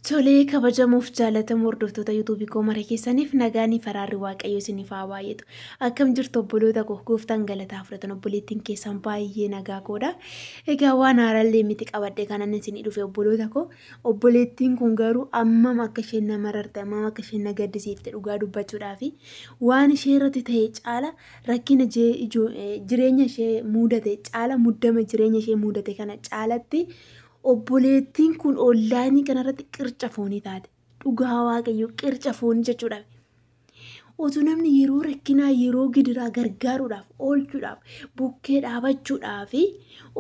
Tolee, kabajamuuf jaalatamu hordoftoota yuutuubii koo mara keessaniif nagaanii faraarri waaqayyo isiniif haa baay'atu. Akkam jirtu obboloota koo? Gooftaan galataa fudhatan, obboleettiin keessan baay'ee nagaa koodha. Egaa waan haarallee miti qabadhe kanan isinii dhufe, obboloota koo. Obboleettiin kun garuu ammam akka isheen nama rarte, ammam akka isheen na gaddisiifte, dhugaa dubbachuudhaafi waan ishee irratti ta'e caala, rakkina jireenya ishee mudate caala, muddama jireenya ishee mudate kana caalatti, obboleettiin kun onlaayinii kanarratti qirca foonii taate. Dhugaa waaqayyo, qirca foonii jechuudha. Otoo namni yeroo rakkinaa, yeroo gidiraa gargaaruudhaaf, oolchuudhaaf, bukkee dhaabachuudhaaf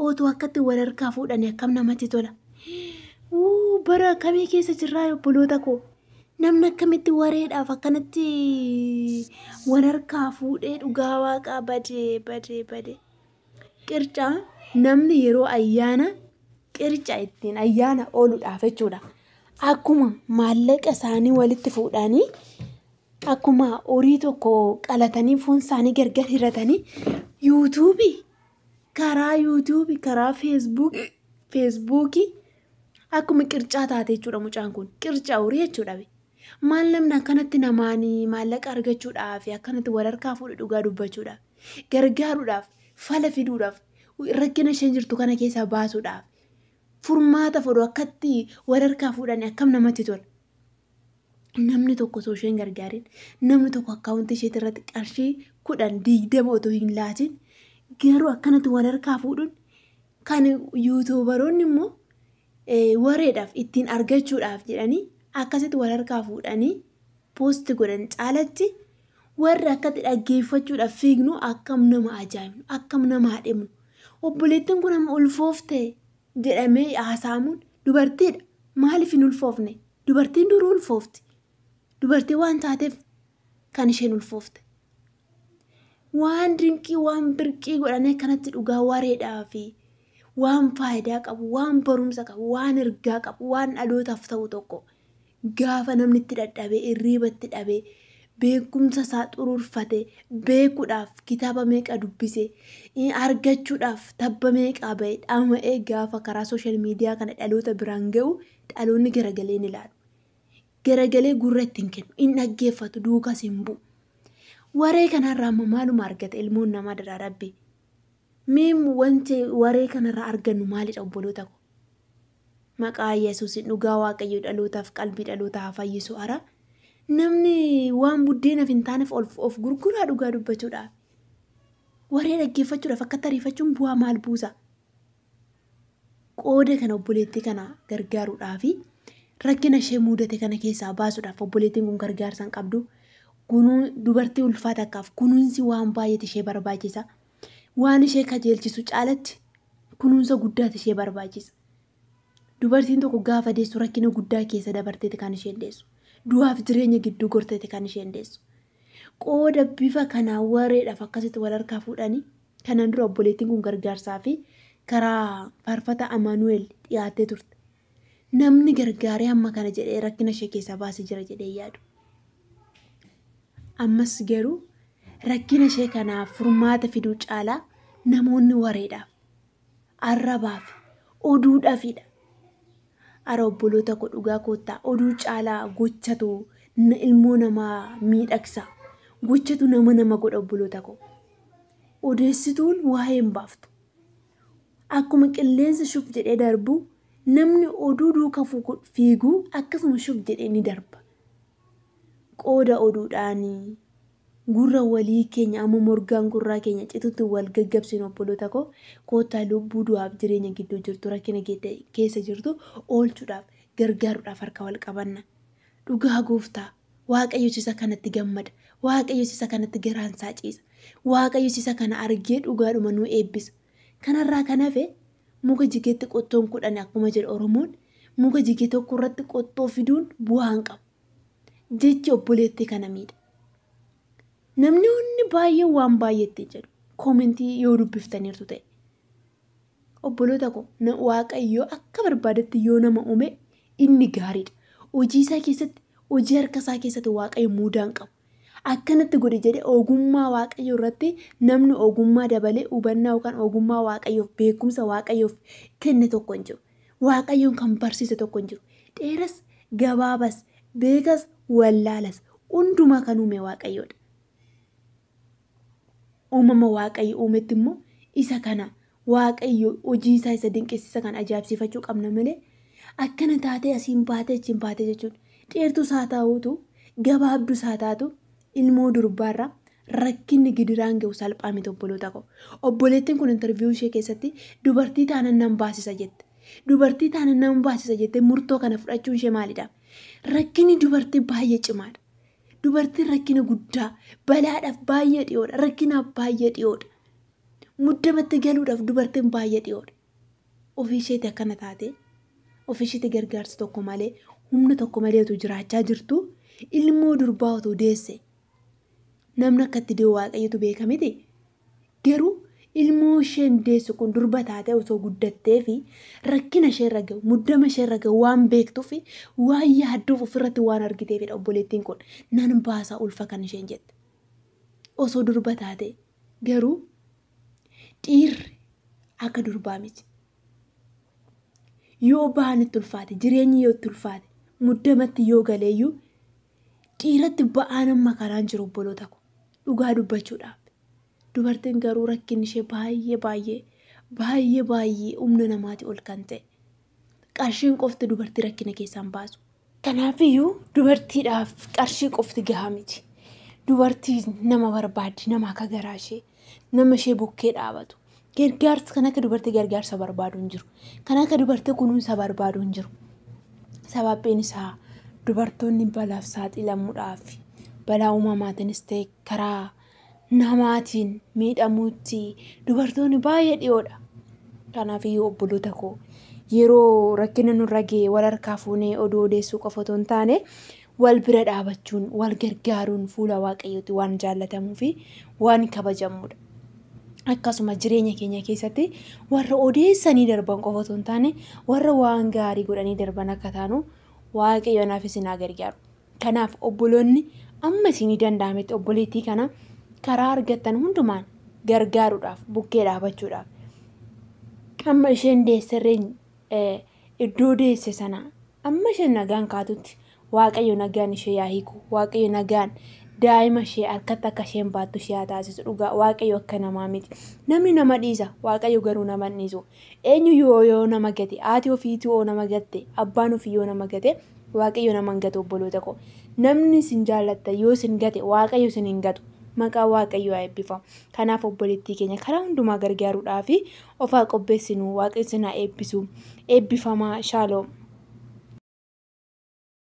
otoo akkatti wal harkaa fuudhanii akkam namatti tola. Bara akkamii keessa jirraa, obboloota koo? Namni akkamitti wareedhaaf akkanatti wal harkaa fuudhee? Dhugaa waaqaa, badee badee badee. Qirca namni yeroo ayyaana qirca ittiin ayyaana ooluudhaaf jechuudha. Akkuma maallaqa isaanii walitti fuudhanii, akkuma horii tokko qalatanii foon isaanii gargar hiratanii, yuutuubii karaa yuutuubii, karaa feesbuukii akkuma qircaa taate jechuudha, mucaan kun qirca horii jechuudha. Maal namni akkanatti namaan maallaqa argachuudhaaf akkanatti wal harkaa fuudhu? Dhugaa dubbachuudhaaf, gargaaruudhaaf, fala fiduudhaaf, rakkina isheen jirtu kana keessaa baasuudhaaf furmaata fudhu akkatti wal harkaa fuudhanii akkam namatti tola. Namni tokko osoo isheen gargaarin, namni tokko akkaawuntii isheetii irratti qarshii 10 20 otoo hin laatin, garuu akkanatti wal harkaa fuudhuun kan yuutuubaroonni immoo wareedhaaf ittiin argachuudhaaf jedhanii akkasitti wal harkaa fuudhanii poosti godhan caalatti, warri akkatti dhaggeeffachuudhaaf fiignu akkam nama ajaa'ibnu, akkam nama haadhimnu. Obboleettiin kun amma ulfoofte jedhamee haasa'amuun, dubartiidha. Maaliif hin ulfoofne? Dubartiin duruu ulfoofti. Dubartii waan taateef kan isheen ulfoofte. Waan dinqii, waan birqii godhanii akkanatti dhugaa wareedhaa fi waan faayidaa qabu, waan barumsa qabu, waan ergaa qabu, waan dhalootaaf ta'u tokko gaafa namni itti dadhabee, irriiba itti dhabee, beekumsa isaa xuruurfate, beekuudhaaf kitaaba meeqa dubbise, argachuudhaaf tabba meeqa ba'e, dhama'ee gaafa karaa sooshaal miidiyaa kana dhaloota biraan ga'u, dhaloonni garagalee ni ilaalu. Garagalee gurra ittiin kennu, hin dhaggeeffatu, duukas hin bu'u. Waree kanarraa amma maaluma argata ilmoon namaa, daraa rabbi? Mee wanti waree kanarraa argannu maalidha, obboloota koo? Maqaa Yesuusin, dhugaa waaqayyo dhalootaaf qalbii dhalootaa haa fayyisu ara. Namni waan buddeenaaf hin taaneef of gurguraa, dhugaa dubbachuudhaaf. Waree dhaggeeffachuudhaaf akka ariifachuun bu'aa maal buusa? Qooda kana obboleettii kana gargaaruudhaafi rakkina ishee mudate kana keessaa baasuudhaaf, obboleettiin kun gargaarsa hin qabdu. Dubartii ulfaata akkaaf kunuunsi waan baay'eetu ishee barbaachisa. Waan ishee kajeelchisu caalatti kunuunsa guddaatu ishee barbaachisa. Dubartiin tokko gaafa deessu rakkina guddaa keessa dabarteeti kan isheen deessu. Du'aaf jireenya gidduu gorteeti kan isheen deessu. Qooda bifa kanaan wareedhaaf akkasitti wal harkaa fuudhanii, kanaan dura obboleettiin kun gargaarsaa fi karaa faarfata Amaanu'el dhiyaattee turte. Namni gargaaree hamma kana jedhee rakkina ishee keessaa baasee jira jedhee yaadu. Ammas garuu rakkina ishee kanaaf furmaata fiduu caalaa namoonni wareedhaaf, arrabaaf, oduudhaafidha. Ara obboloota koo, dhugaa koottaa, oduu caalaa gochatu ilmoo namaa miidhagsa. Gochatu nama nama godha, obboloota koo. Odeessituun waa'ee hin baaftu. Akkuma qilleensa shuf jedhee darbu, namni oduu duukaa fiigu akkasuma shuf jedhee ni darba. Qooda oduudhaanii gurra walii keenya amma morgaan gurraa keenya citutti wal gaggabsinu, obboloota koo, koottaa lubbuu du'aaf jireenya gidduu jirtu, rakkina keessa jirtu oolchuudhaaf, gargaaruudhaaf harka wal qabanna. Dhugaa gooftaa, waaqayyo isa kanatti gammada. Waaqayyo isa kanatti garaan isaa ciisa. Waaqayyo isa kana argee dhugaadhuma nu eebbisa. Kanarraa kan hafe muka jigeetti qottoon 10 akkuma jedhu Oromoon, muka jigee tokko irratti qottoo fiduun bu'aa hin qabu. Jechi obboleettii kana miidha. Namni hundi baay'ee waan baay'eetti jedhu koomentii yoo dubbiftaniirtu ta'e. Obboloota koo, waaqayyo akka barbaadetti yoo nama uume inni gaariidha. Hojii isaa keessatti, hojii harka isaa keessatti waaqayyo muudaa hin qabu. Akkanatti godhe jedhee ogummaa waaqayyo irratti namni ogummaa dabalee hubannaa yookaan ogummaa waaqayyoof, beekumsa waaqayyoof kenne tokko hin jiru. Waaqayyoon kan barsiise tokko hin jiru. Dheeras Gabaabas, beekas, wallaalas hundumaa kan uume Waaqayyoodha. Uumama Waaqayyo uumetti immoo isa kana Waaqayyo hojii isaa isa dinqisiisa kan ajaa'ibsiifachuu qabna malee akkana taatee asiin baatee achiin baatee jechuudha. Dheertuu isaa taa'uutu gabaabduu isaa taatu ilmoo durbaarraa rakkinni gidiraan ga'u salphaa miti obboloota koo. Obboleettiin kun interviyuu ishee keessatti dubartii taanan nan baasisa jette. Dubartii taanan nan baasisa jettee murtoo kana fudhachuun ishee maalidha? Rakkinni dubartii baay'ee cimaadha. Dubartiin rakkina guddaa balaadhaaf baay'ee dhiyoodha. Rakkinaaf baay'ee dhiyoodha. Muddamatti galuudhaaf dubartiin baay'ee dhiyoodha. Ofii isheeti akkana taate ofii isheeti gargaarsa tokko malee humna tokko malee otoo jiraachaa jirtu ilmoo durbaa otoo deesse namni akka itti dee'u Waaqayyotu beeka miti. Garuu ilmoo isheen deessu kun durba taatee osoo guddattee fi rakkina isheerra gahu muddama isheerra gahu waan beektuuf waan yaadduuf ofirratti waan argiteefidha obboleettiin kun nan baasa ulfa kan isheen jette. Osoo durba taate garuu dhiirri akka durbaa miti. Yoo ba'an itti ulfaate jireenyi yoo itti ulfaate muddamatti yoo galeeyyuu dhiiratti ba'aan amma karaan jiru obboloota ko dhugaa dubbachuudhaaf. Dubartiin garuu rakkinni ishee baay'ee baay'ee baay'ee baay'ee humna namaatii ol kan ta'e. Qarshiin qofti dubartii rakkina keessaan baasu. Kanaafiyyuu dubartiidhaaf qarshii qofti gahaa miti. Dubartii nama barbaaddi, nama akka garaa ishee, nama ishee bukkee dhaabatu. Gargaarsa kan akka dubartii gargaarsa barbaadu hin jiru. Kan akka dubartii kunuunsa barbaadu hin jiru. Sababbiin isaa dubartoonni balaaf saaxilamuudhaaf balaa uumamaatiinis ta'e karaa namaatiin miidhamuutti dubartoonni baay'ee dhiyoodha. Kanaafiyyuu obboloota koo yeroo rakkina nurra ga'e wal harkaa fuunee oduu odeessuu qofa otoo hin taane wal bira dhaabachuun wal gargaaruun fuula Waaqayyooti waan jaallatamuu fi waan kabajamudha. Akkasuma jireenya keenya keessatti warra odeessanii darban qofa otoo hin taane warra waan gaarii godhanii darban akka taanu Waaqayyo naaf isin haa gargaaru. Kanaaf obboloonni amma isinii danda'ametti obboleettii kana karaa argattan hundumaan gargaaruudhaaf bukkee dhaabachuudhaaf amma isheen deesserree iddoo deesse sana amma isheen nagaan kaatutti Waaqayyo nagaan ishee yaa hiiku. Waaqayyo nagaan daa'ima ishee harkatti akka isheen baattu ishee haa taasisu. Dhugaa Waaqayyo akka namaa miti. Namni nama dhiisa Waaqayyo garuu nama hin dhiisu. Eenyu yoo nama gate haati ofiitu yoo nama gatte abbaan ofii yoo nama gate Waaqayyo nama hin gatu obboloota koo. Namni isin jaallatta yoo isin gate Waaqayyo isin hin gatu. Maqaa Waaqayyoo haa eebbifamu. Kanaaf obboleettii keenya karaa hundumaa gargaaruudhaaf of haa qopheessinu. Waaqayyo isin haa eebbisu. Eebbifamaa. Shaaloom.